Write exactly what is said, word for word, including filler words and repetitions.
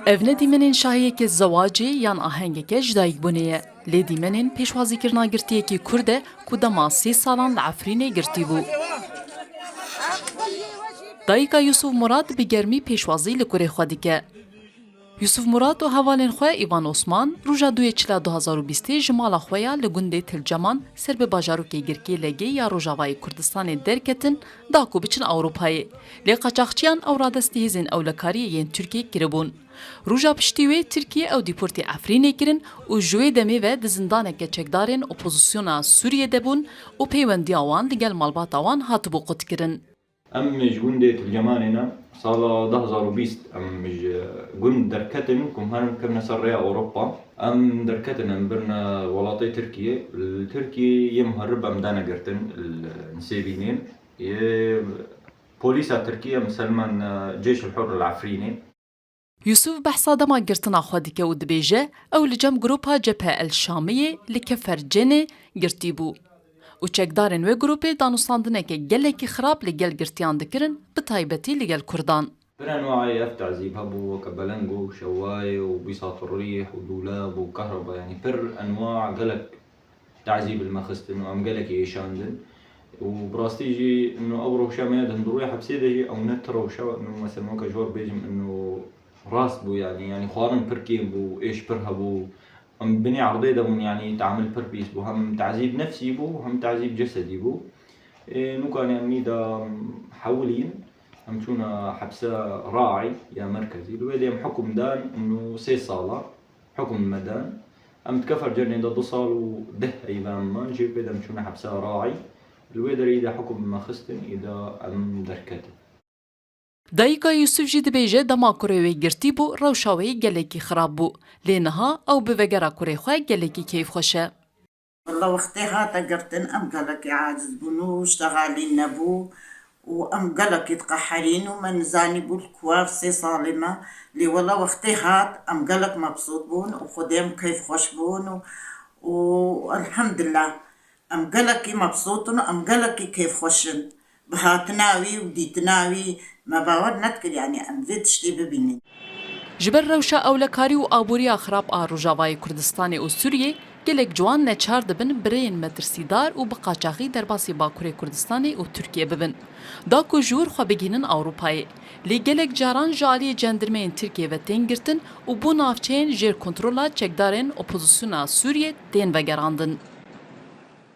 Ev ne dîmenên şahiyeke zewacê yan ahengeke ji dayikbûnê ye. Lê dîmenên pêşwazîkirina girtiyekî Kurd e ku dema sê salan li Efrînê girtî bû. Dayika Yusuf Murad bi germî pêşwazî li kurê xwe dike. Yusuf Murad û hevalên xwe Îvan Osman, roja duyê çila du hazar û bîstê ji mala xwe ya li gundê Tilceman ser bi bajarokê Girkê Legê ya Rojavayê Kurdistanê derketin, da ku biçin Ewropayê. Lê qaçaxçiyan ew radestî hêzên ewlekariyê yên Tirkiyê kiribûn. Roja piştî wê Tirkiye ew dîportê Efrînê kirin û ji wê demê ve di zindaneke çekdarên opozisyona Sûriyê de bûn û peywendiya wan li gel malbata wan hatibû qutkirin. Em ji gundê Tilgemanê ne. Sala du hazar û bîst em ji gund derketin ku em herin kevne ser rêya Ewropa. Em derketin, em birine welatê Tirkiyê. Li Tirkiyê yê muherib em dane girtin li Nisêbînê. Yê polîsa Tirkiyê em selmen, e, Ceyş el Hur li Efrînê. Yusuf behsa dema girtina xwe dike û dibêje, ew li cem gropa Cephe El Şamiyê li Kefer Cenê girtî bû û çekdarên wê gropê danûstandineke gelekî xirab li gel girtiyan dikirin, bi taybetî li gel Kurdan. Pir enwayê ev tezîb hebû, weke belengo û şewayê û bîsat û rîh û dûlab û kehreba, yanî pir enwa gelek tezîb li me xistin û em gelekî êşandin. Û bi rastî jî ino ew rewşa me ya di hundirûya hepsê de jî ew ne ti rewşa, ino mesela weke ji we bêjim ino rast bû, yanî, yanî xwarin pir kêm bû, êş pir hebû. Em binê erdê de bûn, yanî teamil pir pîs bû. Hem tezîb nefsî bû, hem tezîb cesedî bû. Ê, nûkanê em nî de hewilîn, em çûne hepse Raî ya merkezî. Li wê de em hukum dan ino sê sala. Hukum me dan. Em di Kefer Cenê de du sal û deh eyve em man, jê pê de em çûne hepsa Raî. Li wê derê îda hukum me xistin, îda em derketin. Dayika Yusuf jî dibêje, dema kurê wê girtî bû, rewşa wê gelekî xirab bû. Lê niha ew bi vegera kurê xwe gelekî keyfxweş e. Wela wextê hate girtin, em gelekî aciz bûn û ştexalî nebû û em gelekî diqeherîn û me nizanîbû li ku ev sê salê me. Lê wela wextê hat, em gelek mebsût bûn û Xwedê em keyfxweş bûn û, û elhemdillah, em gelekî mebsût in û em gelekî keyfxweş in. Bi hatina wî û dîtina wî me bawer nedikir, yanî em vê tiştê bibînin. Ji ber rewşa ewlekarî û aboriya xirab a Rojavayê Kurdistanê û Sûriyê, gelek ciwan neçar dibin bi rêyên metirsîdar û bi qaçaxî derbasî Bakurê Kurdistanê û Tirkiyê bibin, da ku ji wir xwe bigihînin Ewropayê. Lê gelek caran ji aliyê cendirmeyên Tirkiyê ve tên girtin û bo navçeyên jêr kontrola çekdarên opozisyona Sûriyê tên vegerandin.